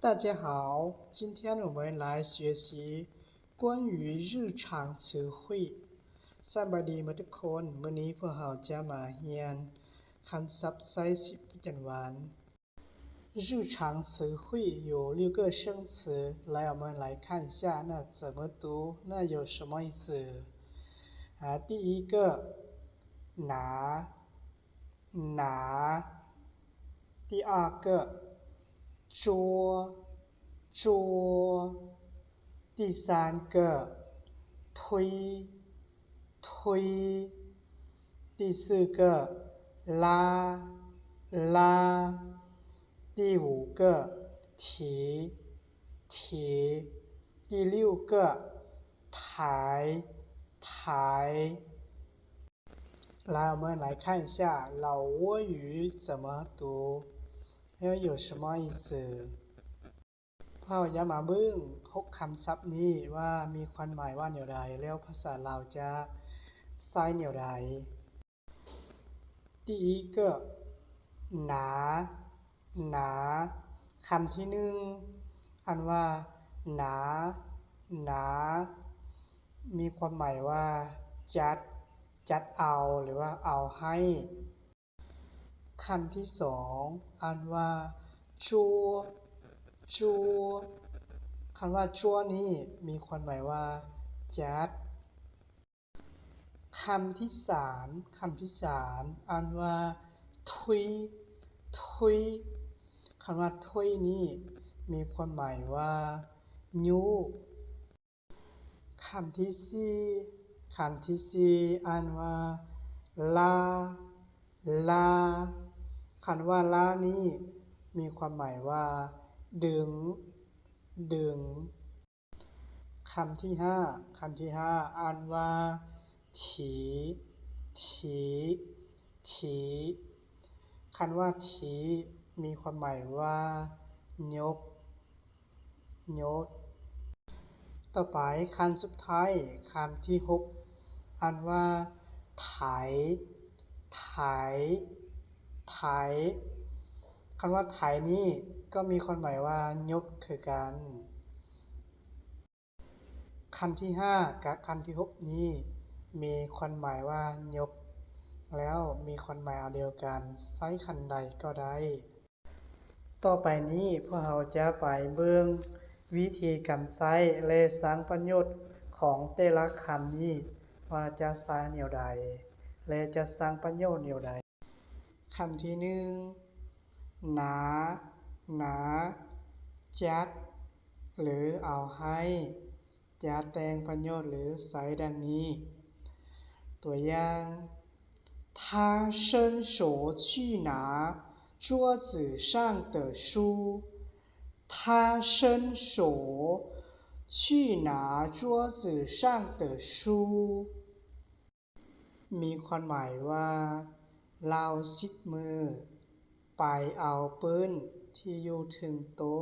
大家好，今天我们来学习关于日常词汇。ສະບາຍດີໝົດທຸກຄົນ, ມື້ນີ້ພວກເຮົາຈະມາຮຽນຄຳສັບໃຊ້ຊີວິດປະຈຳວັນ. 日常词汇有六个生词，来，我们来看一下那怎么读，那有什么意思？啊，第一个，拿， ໜາ. 第二个，桌，桌. 第三个，推，推. 第四个，拉，拉. 第五个，提，提. 第六个，抬，抬. 来，我们来看一下老挝语怎么读，又有什么意思？ພວກເຮົາຈະມາເບິ່ງຫົກຄຳສັບນີ້ວ່າມີຄວາມໝາຍວ່າແນວໃດ ແລ້ວພາສາລາວຈະໃຊ້ແນວໃດ. 第一个，拿， ໜາ. ຄຳທີໜຶ່ງ ອ່ານວ່າ ໜາ ໜາ ມີຄວາມໝາຍວ່າ ຈັດ ຈັດເອົາ ຫຼືວ່າ ເອົາໃຫ້. ຄຳທີສອງ ອ່ານວ່າ ຈົວ ຈົວ. ຄຳວ່າ ຈົວ ນີ້ ມີຄວາມໝາຍວ່າ ຈັດ. ຄຳທີສາມ ຄຳທີສາມ ອ່ານວ່າ ທຸຍ ທຸຍ. ຄຳວ່າ ທຸຍ ນີ້ ມີຄວາມໝາຍວ່າ ຍຸ. ຄຳທີສີ່ ຄຳທີສີ່ ອ່ານວ່າ ລາ ລາ. ຄຳວ່າ ລາ ນີ້ ມີຄວາມໝາຍວ່າ ດຶງ ດຶງ. ຄຳທີຫ້າ ຄຳທີຫ້າ ອ່ານວ່າ ຖີ ຖີ ຖີ. ຄຳວ່າ ຖີ ມີຄວາມໝາຍວ່າ ຍົກ ຍົກ. ຕໍ່ໄປ ຄຳສຸດທ້າຍ ຄຳທີຫົກ ອ່ານວ່າ ໄຖ ໄຖ ໄຖ. ຄຳວ່າ ໄຖ ນີ້ ກໍມີຄວາມໝາຍວ່າ ຍົກ ຄືກັນ. ຄຳທີຫ້າ ກັບຄຳທີຫົກ ນີ້ ມີຄວາມໝາຍວ່າ ຍົກ ແລ້ວມີຄວາມໝາຍອັນດຽວກັນ ໃຊ້ຄຳໃດກໍໄດ້. ຕໍ່ໄປນີ້ ພວກເຮົາຈະໄປເບິ່ງວິທີການໃຊ້ ແລະ ສ້າງປະໂຫຍດຂອງແຕ່ລະຄຳນີ້ ວ່າຈະໃຊ້ແນວໃດ ແລະ ຈະສ້າງປະໂຫຍດແນວໃດ. ຄຳທີໜຶ່ງ ໜາ ໜາ ຈັດ ຫຼື ເອົາໃຫ້ ຈະແຕ່ງປະໂຫຍດ ຫຼື ໃຊ້ດັ່ງນີ້. ຕົວຢ່າງ 他伸手去拿桌子上的书。他伸手去拿桌子上的书。 ມີຄວາມໝາຍວ່າ ລາວຊິດມືໄປເອົາປືນທີ່ຢູ່ເທິງໂຕະ.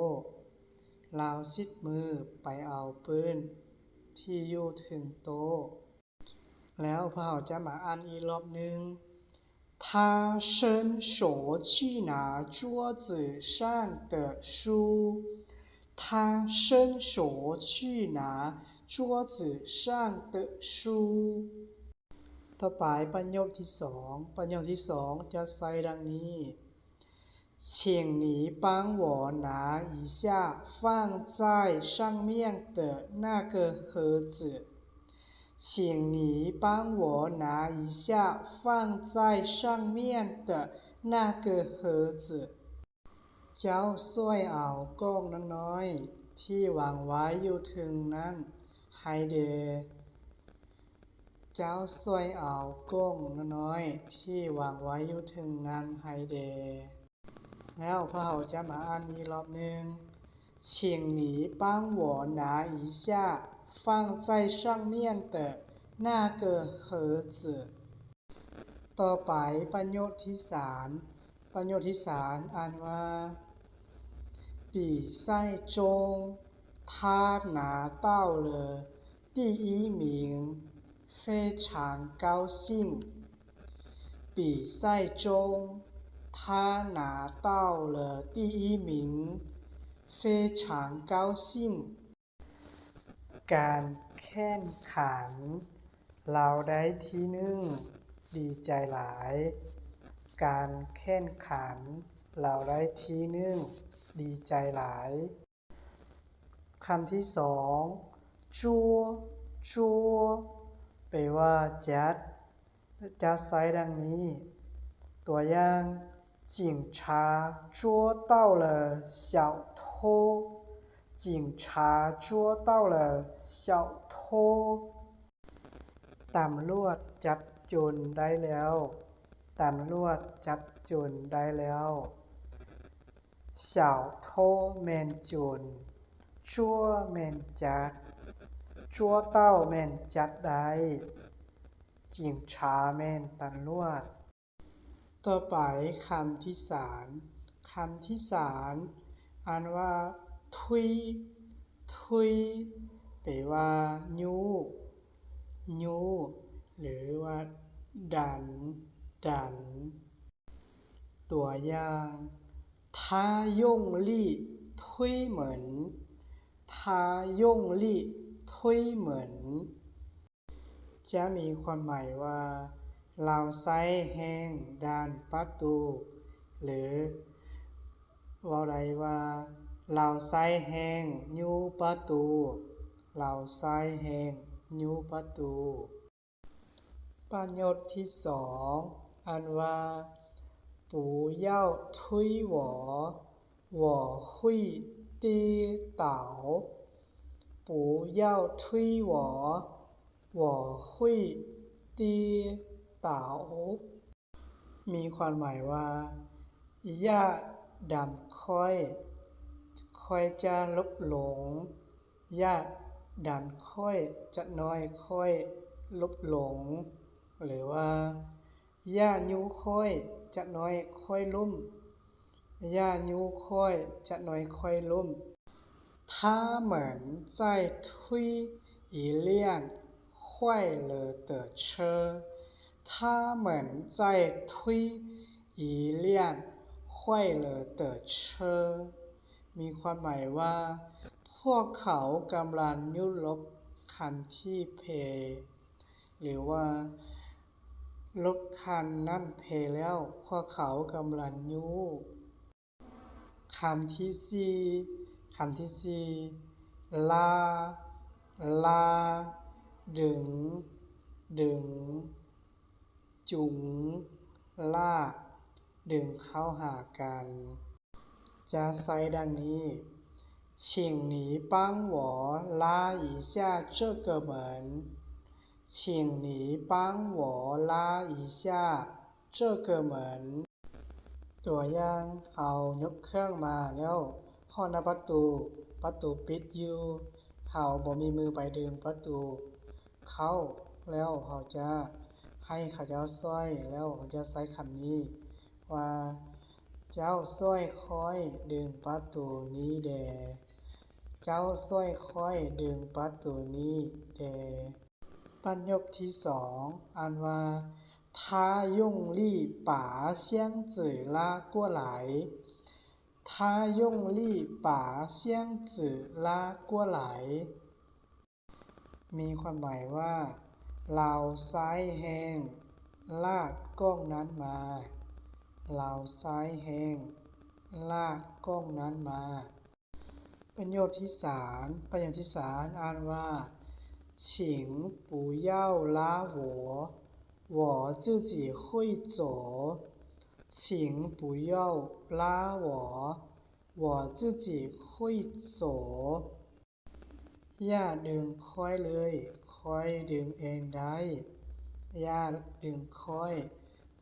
ລາວຊິດມືໄປເອົາປືນທີ່ຢູ່ເທິງໂຕະ. ແລ້ວພວກເຮົາຈະມາອ່ານອີກລອບໜຶ່ງ. 他伸手去拿桌子上的书。他伸手去拿桌子上的书。 ຕໍ່ໄປປະໂຫຍກທີສອງ ປະໂຫຍກທີສອງຈະໃຊ້ດັ່ງນີ້. 请你帮我拿一下放在上面的那个盒子。请你帮我拿一下放在上面的那个盒子。 ເຈົ້າຊ່ວຍເອົາກ່ອງນ້ອຍໆທີ່ວາງໄວ້ຢູ່ເທິງນັ້ນໃຫ້ແດ່. ເຈົ້າຊ່ວຍເອົາກ່ອງນ້ອຍໆທີ່ວາງໄວ້ຢູ່ເທິງນັ້ນໃຫ້ແດ່. ແລ້ວພວກເຮົາຈະມາອ່ານອີກລອບໜຶ່ງ. 请你帮我拿一下放在上面的那个盒子。 ຕໍ່ໄປປະໂຫຍກທີສາມ ປະໂຫຍກທີສາມອ່ານວ່າ 比赛中他拿到了第一名，非常高兴。比赛中他拿到了第一名，非常高兴. ການແຂ່ງຂັນ ລາວໄດ້ທີໜຶ່ງ ດີໃຈຫຼາຍ. ການແຂ່ງຂັນ ລາວໄດ້ທີໜຶ່ງ ດີໃຈຫຼາຍ. ຄຳທີສອງ จั๊ว จั๊ວ ແປວ່າຈັດ. ຈະໃຊ້ດັ່ງນີ້. ຕົວຢ່າງ, 警察捉到了小偷. 警察捉到了小偷. ຕຳຫຼວດຈັບໂຈນໄດ້ແລ້ວ. ຕຳຫຼວດຈັບໂຈນໄດ້ແລ້ວ. 小偷ແມ່ນໂຈນ, 捉ແມ່ນຈັບ, 捉到ແມ່ນຈັບໄດ້, 警察ແມ່ນຕຳຫຼວດ. ຕໍ່ໄປຄຳທີສາມ, ຄຳທີສາມ ອ່ານວ່າ 推, 推 ແປວ່າຍູ້, ຍູ້ ຫຼືວ່າດັນ, ດັນ. ຕົວຢ່າງ, 他用力推门. 他用力推门. ຈະມີຄວາມໝາຍວ່າ ລາວໃຊ້ແຮງດັນປະຕູ ຫຼື ເວົ້າໄດ້ວ່າ ລາວໃຊ້ແຮງຍູ້ປະຕູ, ລາວໃຊ້ແຮງຍູ້ປະຕູ. ປະໂຫຍກທີສອງ ອ່ານວ່າ 不要推我, 我会跌倒. 不要推我, 我会跌倒. ມີຄວາມໝາຍວ່າ ຢ່າດັນຂ້ອຍ, ຂ້ອຍຈະລົ້ມລົງ. ຢ່າດັນຂ້ອຍ, ຈັກໜ້ອຍຂ້ອຍລົ້ມລົງ. ຫຼືວ່າ ຢ່າຍູ້ຂ້ອຍ, ຈັກໜ້ອຍຂ້ອຍລົ້ມ. ຢ່າຍູ້ຂ້ອຍ, ຈັກໜ້ອຍຂ້ອຍລົ້ມ. 他们在推一辆坏了的车. 他们在推一辆坏了的车. ມີຄວາມໝາຍວ່າ ພວກເຂົາກຳລັງຍູ້ລົດຄັນທີ່ເພ ຫຼືວ່າ ລົດຄັນນັ້ນເພແລ້ວ, ພວກເຂົາກຳລັງຍູ້. ຄຳທີສີ່, ຄຳທີສີ່ ລາ, ລາ, ດຶງ, ດຶງ, ຈູງ, ລາກ, ດຶງເຂົ້າຫາກັນ. ຈະໃຊ້ດັ່ງນີ້, 请你帮我拉一下这个门. 请你帮我拉一下这个门. ຕົວຢ່າງ, ເຮົາຍົກເຄື່ອງມາແລ້ວ, ເຮົານະປະຕູ, ປະຕູປິດຢູ່, ເຮົາບໍ່ມີມືໄປດຶງປະຕູເຂົ້າ, ແລ້ວເຮົາຈະໃຫ້ເຂົາເຈົ້າຊ່ອຍ, ແລ້ວເຮົາຈະໃຊ້ຄຳນີ້ວ່າ ເຈົ້າຊ່ອຍຂ້ອຍດຶງປະຕູນີ້ແດ່. ເຈົ້າຊ່ວຍຂ້ອຍດຶງປະຕູນີ້ແດ່. ປະໂຫຍກທີສອງ ອ່ານວ່າ 他用力把箱子拉过来. 他用力把箱子拉过来. ມີຄວາມໝາຍວ່າ ລາວໃຊ້ແຮງລາກກ່ອງນັ້ນມາ. ລາວໃຊ້ແຮງລາກກ່ອງນັ້ນມາ. ປະໂຫຍກທີສາມ ປະໂຫຍກທີສາມ ອ່ານວ່າ 请不要拉我，我自己会走。请不要拉我，我自己会走。 ຢ່າດຶງຂ້ອຍເລີຍ, ຂ້ອຍດຶງເອງໄດ້. ຢ່າດຶງຂ້ອຍ,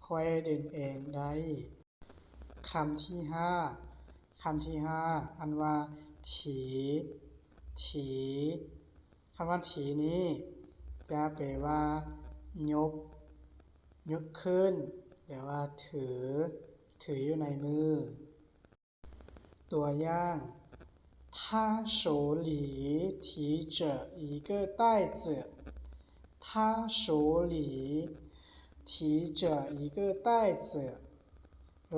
ຂ້ອຍດຶງເອງໄດ້. ຄຳທີຫ້າ ຄຳທີຫ້າ ອ່ານວ່າ 提, 提. ຄຳວ່າ 提 ນີ້ ຈະແປວ່າ ຍົກ, ຍົກຂຶ້ນ ຫຼືວ່າ ຖື, ຖືຢູ່ໃນມື. ຕົວຢ່າງ 他手里提着一个袋子。他手里提着一个袋子。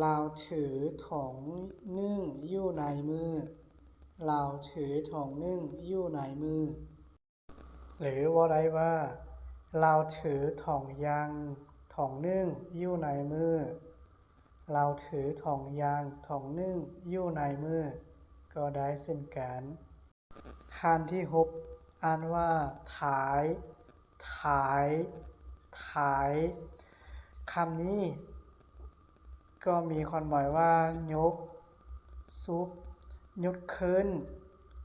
ລາວຖືຖົງໜຶ່ງຢູ່ໃນມື. ລາວຖືຖົງໜຶ່ງຢູ່ໃນມື. ຫຼືເວົ້າໄດ້ວ່າ ລາວຖືຖົງຢາງຖົງໜຶ່ງຢູ່ໃນມື. ລາວຖືຖົງຢາງຖົງໜຶ່ງຢູ່ໃນມື ກໍໄດ້ເຊັ່ນກັນ. ຄັນທີຫົກ ອ່ານວ່າ ຖາຍ, ຖາຍ, ຖາຍ. ຄຳນີ້ກໍມີຄວາມໝາຍວ່າ ຍົກ, ຊຸບ, ຍົກຂຶ້ນ.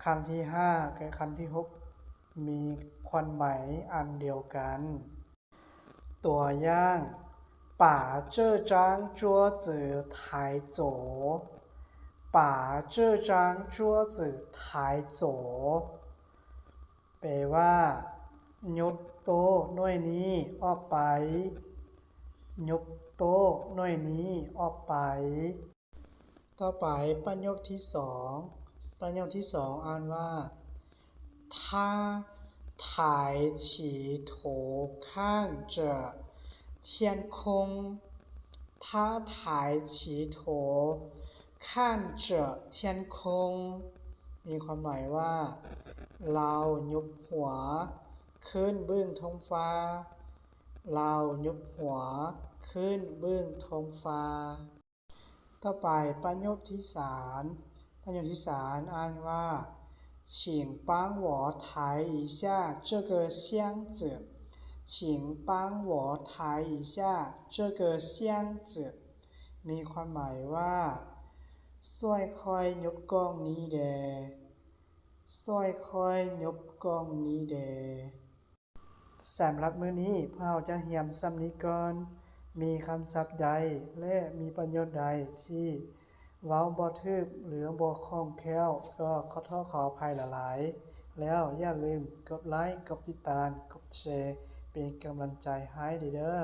ຄຳທີຫ້າ ແລະ ຄຳທີຫົກ ມີຄວາມໝາຍອັນດຽວກັນ. ຕົວຢ່າງ, 把这张桌子抬走. 把这张桌子抬走. ແປວ່າ ຍົກໂຕະໜ່ວຍນີ້ອອກໄປ. ຍົກໂຕະໜ່ວຍນີ້ອອກໄປ. ຕໍ່ໄປ ປະໂຫຍກທີສອງ. ປະໂຫຍກທີສອງ ອ່ານວ່າ 他抬起头看着天空. 他抬起头看着天空. ມີຄວາມໝາຍວ່າ ລາວຍົກຫົວຂຶ້ນເບິ່ງທ້ອງຟ້າ. ລາວຍົກຫົວຂຶ້ນເບິ່ງທ້ອງຟ້າ. ຕໍ່ໄປ ປະໂຫຍກທີສາມ. ປະໂຫຍກທີສາມ ອ່ານວ່າ 请帮我抬一下这个箱子. 请帮我抬一下这个箱子. ມີຄວາມໝາຍວ່າ ຊ່ວຍຂ້ອຍຍົກກ່ອງນີ້ແດ່. ຊ່ວຍຂ້ອຍຍົກກ່ອງນີ້ແດ່. ສຳລັບມື້ນີ້ພວກເຮົາຈະຮຽນສ່ຳນີ້ກ່ອນ. ມີຄຳສັບໃດ ແລະ ມີປະໂຫຍກໃດທີ່ເວົ້າບໍ່ຖືກ ຫຼື ບໍ່ຄ່ອງແຄ້ວ ກໍຂໍໂທດຂໍອະໄພຫຼາຍໆ. ແລ້ວຢ່າລືມກົດໄລ, ກົດຕິດຕາມ, ກົດແຊ ເປັນກຳລັງໃຈໃຫ້ເດີ້.